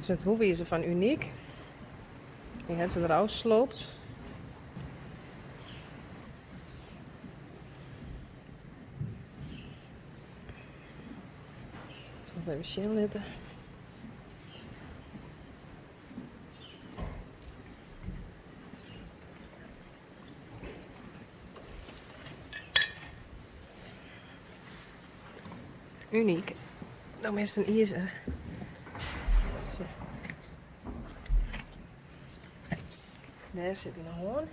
Is it hoewizer fan Uniek. Dy hat se der ôfsloopt. Sil it even sjen litte. Uniek. No mist in izer. Dêr sit yn 'e hân.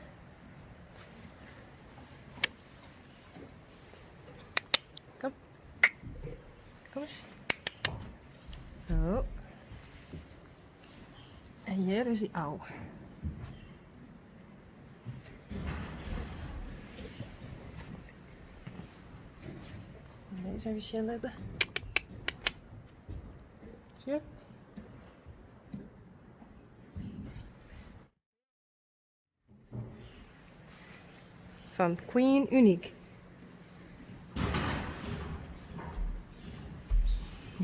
Kom. Kom eens. Oh. En hjir is hy ôf. Deze even sjen litte. Sjoch. Fan Queen Uniek.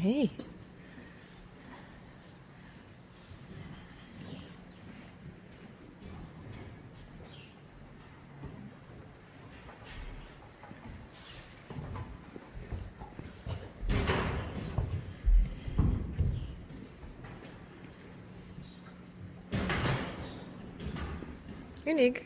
Hey. Uniek.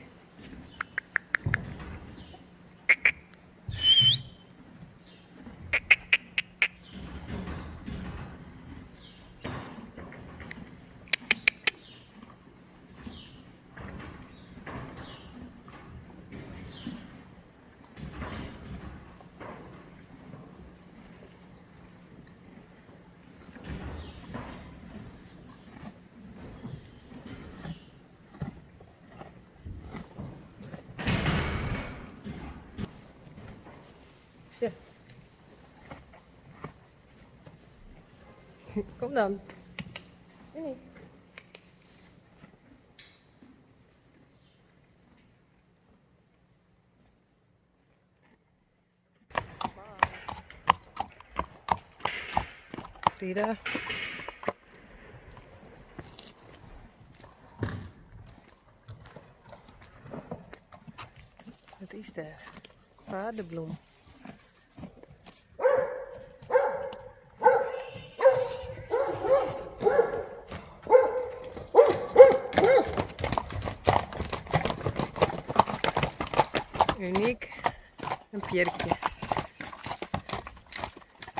Ja. Kom dan. Uniek. Frida. Wat is dêr? Paardenbloem. Uniek. In pjirkje.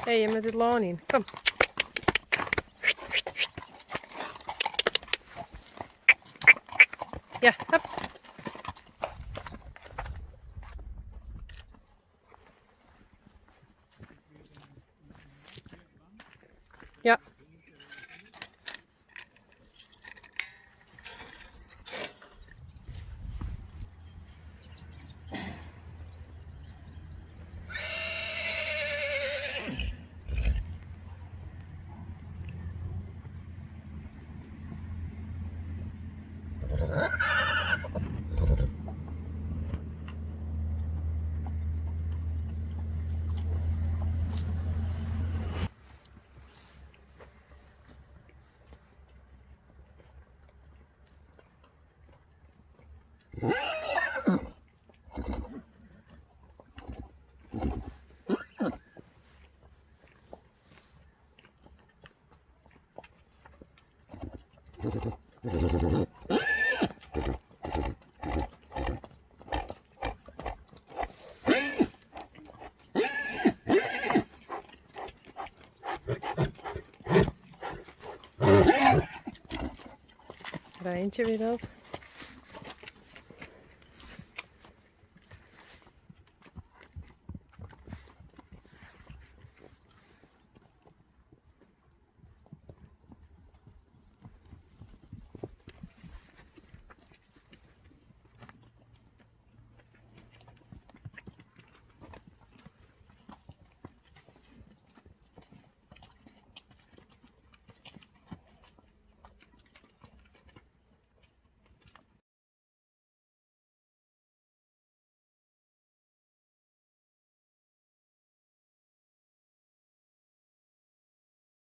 Hé, je moat it lân yn. Kom. Ja, hop. Ja. Reintje wie dat.